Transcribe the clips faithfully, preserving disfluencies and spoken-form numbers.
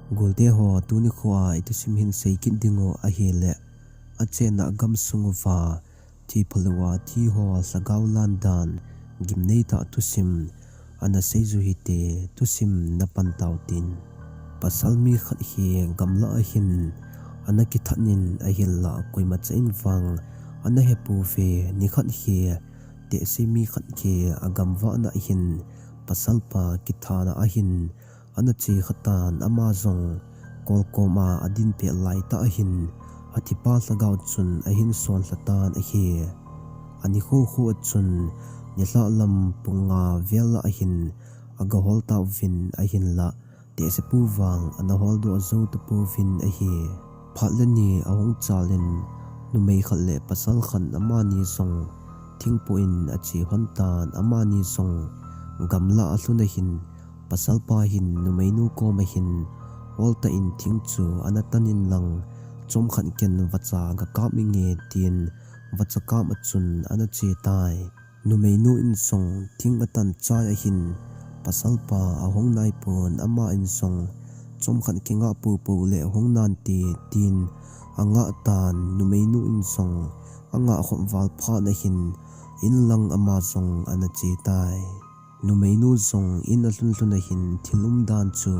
Golte ho, tuni khoa i thusim hin sei kit ding u ahile, a chenna gam sung uva thi phalou a thi ho lhagao lan dan, gimnei tah thusim ana sei u hite, thusim na pan tau tin. Pasal mi khat hi gamla ahin ana kithat in ahinla koima cha in vang ana hepouve. Ni khat hi tehse mi khat hi a gamvahna ahin pasal pa kithana ahin ana che kha tan, ama jong kolkom a adin pet lai tah ahin a thipa lhagao chun ahin son lha tan ahi. Ani khu khu a chun nilhah lam pung nga vel a ahin aga hol tauvin ahinla tehsepu vang ana hol doh jou tapouvin ahi. Phat le ni ahung chal in numei khat le pasal khat amani jong thingpo in ache hon tan, amani jong gamla alhun ahin pasal pa hin numeinu kom ahin ol tah in thing chu ana tan in lang, chomkhat ken vacha ga kap inge tin vacha kap a chun ana che tai. Numeinu in jong thing atan chai ahin pasal pa ahung nai pon, ama in jong chomkhat kingah popo le hung nante tin angah tan, numeinu in jong angah khop val phat ahin in lang ama jong ana che tai. Numeinu jong in alhun lhun ahin thil umdan chu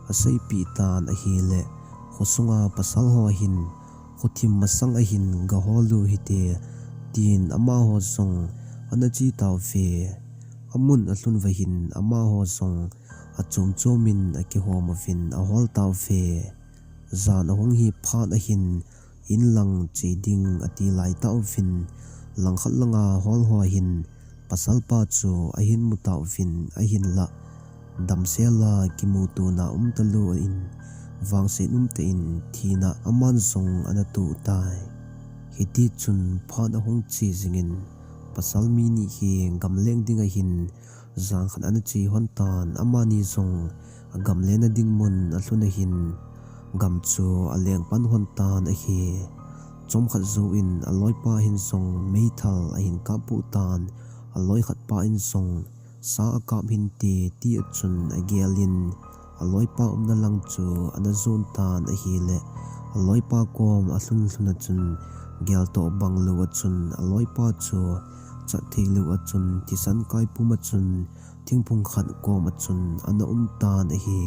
aseipeh tan ahile, khosunga pasal ho hin khothim masang ahin ga hol u hite tin amaho jong ana che tauve. Amun alhun uva hin amaho jong achom chom in akihom uvin ahol tauve. Jan ahung hi phat ahin in lang che ding ati lai tauvin, langkhat langa hol ho hin pasal pa chu ahin mu tauvin ahinla, damsel a kimuto na um talou in vangset umtah in thina aman jong ana to tai. Hiti chun phat ahung che jingin pasal mi ni hi gamleng ding ahin jan khat ana che hon tan, amani jong agamlena ding mun alhun ahin gam chu aleng pan hon tan ahi. Chomkhat jouvin aloipa hin jong meithal ahin kap pu tan, aloi khat pa in jong sa akap hinte ti a chun agel in aloipa umna lang chu ana jon tan ahile, aloipa kom alhun lhun a chun gel toh bang lou a chun aloipa chu chat thei lou a chun thisan kai pum a chun thingphung khat kom a chun ana um tan ahi.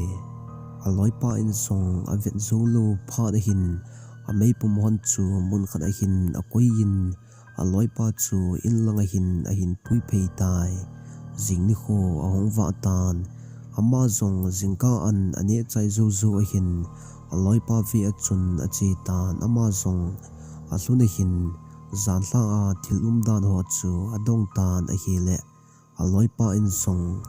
Aloipa in jong avet jou lou phat ahin ameipum hon chu mun khat ahin akoi in aloipa chu in lang ahin ahin pui phei tai. Jing nikho ahung vah tan, ama jong jingkah an aneh chai jou jou ahin aloipa ve a chun ache tan, ama jong alhun ahin janhi a thil umdan ho chu adong tan ahile, aloipa in jong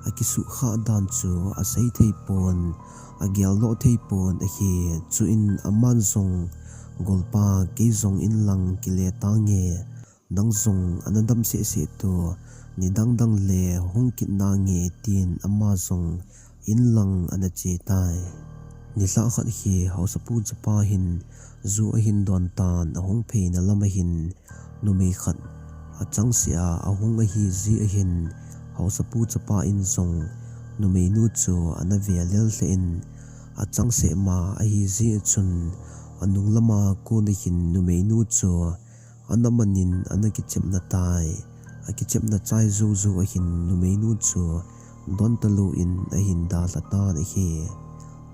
akisukha dan chu asei thei pon, agel doh thei pon ahi. Chuin aman jong, "Golpa, kei jong in lang kile tange, nang jong ana dam seh seh to, nidang dang le hung kit nange," tin ama jong in lang ana che tai. Nilhah khat hi haosapu chapa hin ju ahin don tan, ahung pheina lam ahin numei khat achangseh a ahung ahi jeh ahin haosapu chapa in jong numeinu chu ana ve lel lheh in, achangseh ma ahi jeh a chun anung lama kon ahin numeinu chu ana man in ana kichepna tai. Akichepna chai jou jou ahin numeinu chu don talou in ahin dalha tan ahi.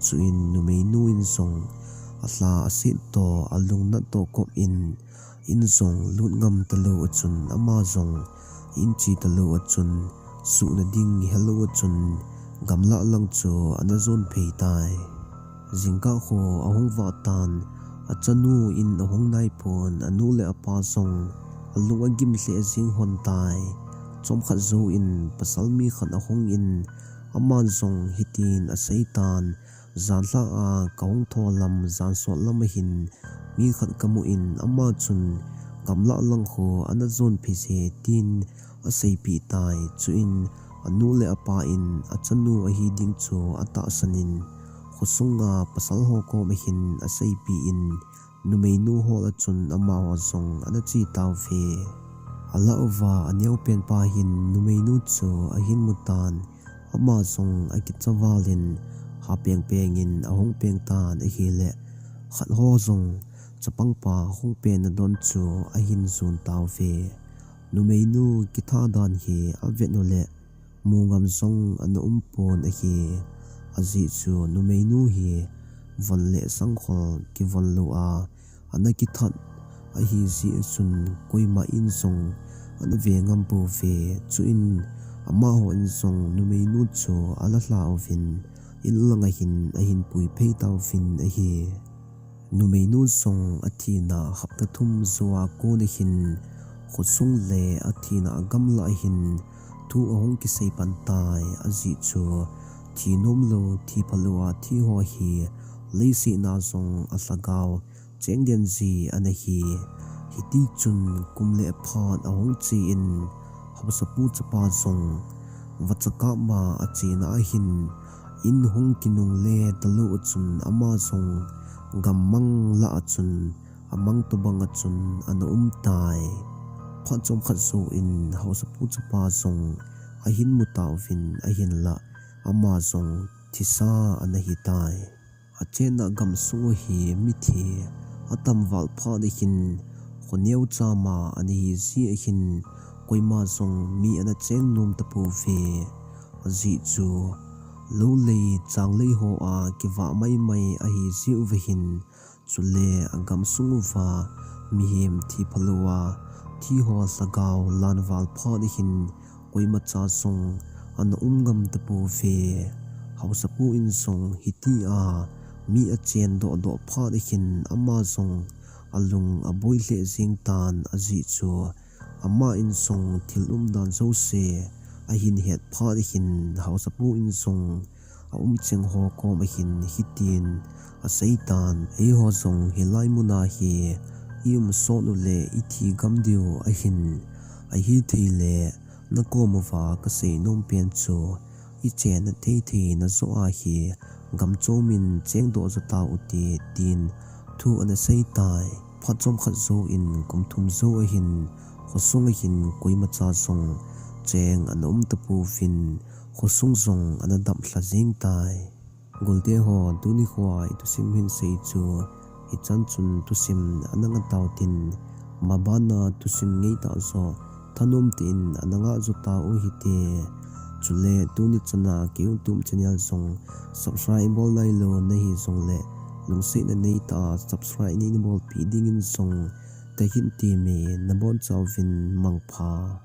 Chuin numeinu in jong alha aset to, alungnat to kop in, in jong lut ngam talou a chun ama jong in che talou a chun suhna ding helou a chun gamlah lang chu ana jon phei tai. Jingkah kho ahung vah tan, achanu in ahung nai pon, anu le apa jong alung agim lheh jing hon tai. Chomkhat jouvin pasal mi khat ahung in, aman jong hitin asei tan, "Janhi a kahung tho lam, jansot lam ahin mi khat kamu in, ama chun gamlah lang kho ana jon phei e," tin aseipeh tai. Chuin anu le apa in achanu ahi ding chu atahsan in, khosunga pasal ho kom ahin aseipeh in, numeinu hol a chun amaho jong ana che tauve. Alah uva aneopen pa hin numeinu chu ahin mu tan, ama jong akicha val in, hapeng pengin ahung peng tan ahile, khat ho jong chapangpa hung penna don chu ahin jon tauve. Numeinu kitha dan hi avet uleh, mu ngam jong ana um pon ahi. Ajeh chu numeinu hi von le sangkhol kivon lou a ana kithat ahi jeh chun koima in jong ana ve ngam pouve. Chuin amaho in jong numeinu chu ala lha uvin, in langa hin ahin pui phei tauvin ahi. Numeinu jong athina hapta thum jou a kon ahin, khosung le athina agamla ahin thu ahung kisei pan tai. Ajeh chu thi nom lou, thi phalou a thi ho hi leiset a jong alhagao cheng den ji ana hi. Hiti chun kum le phat ahung che in, haosapu chapa jong vacha kap ma achena ahin, in hung kinungle talou achun ama jong gammang lah achun amang tobang achun ana um tai. Phat chomkhat jouvin haosapu chapa jong ahin mu tauvin ahinlah ama jong thisa ana hi tai. Achenna gamsung u hi mithi atam val phat ahin, khoneo chama ana hi jeh ahin, koima jong mi ana cheng nom tapouve. Ajeh chu lou lei chang lei ho a kivah maimai ahi jeh uva hin, chule agamsung uva mihem thi phalou a thi ho lhagao lan val phat ahin, koimacha jong ana um ngam tapouve. Haosapu in jong hitia mi achen doh doh phat ahin ama jong alung aboi lheh jeng tan, ajeh chu ama in jong thil umdan jouse ahin het phat ahin haosapu in jong aum cheng ho koma hin hitin asei tan, eiho jong hilai muna hi i um sot uleh i thi gam diu ahin, ahithei le nakom uva kasei nom pen chu i chenna thei thei na joh ahi, gam chomin cheng doh jo tau hite, tin thu ana sei tai. Phat chomkhat jouvin kum thum jou ahin, khosung ahin koimacha jong cheng ana um tapouvin, khosung jong ana dap lha jeng tai. Golte ho, tuni khoa i thusim hin sei chu hichan chun thusim ana nga tau tin, mabana thusim ngeitah joh thanom tah in ana nga jo tau hite. Chule tuni chana ka YouTube channel jong subscribe bol nailou nahi jongle, lungsetna neitah a subscribe neina bolpeh dingin jong kahin temme, nabonchauvin mangpha.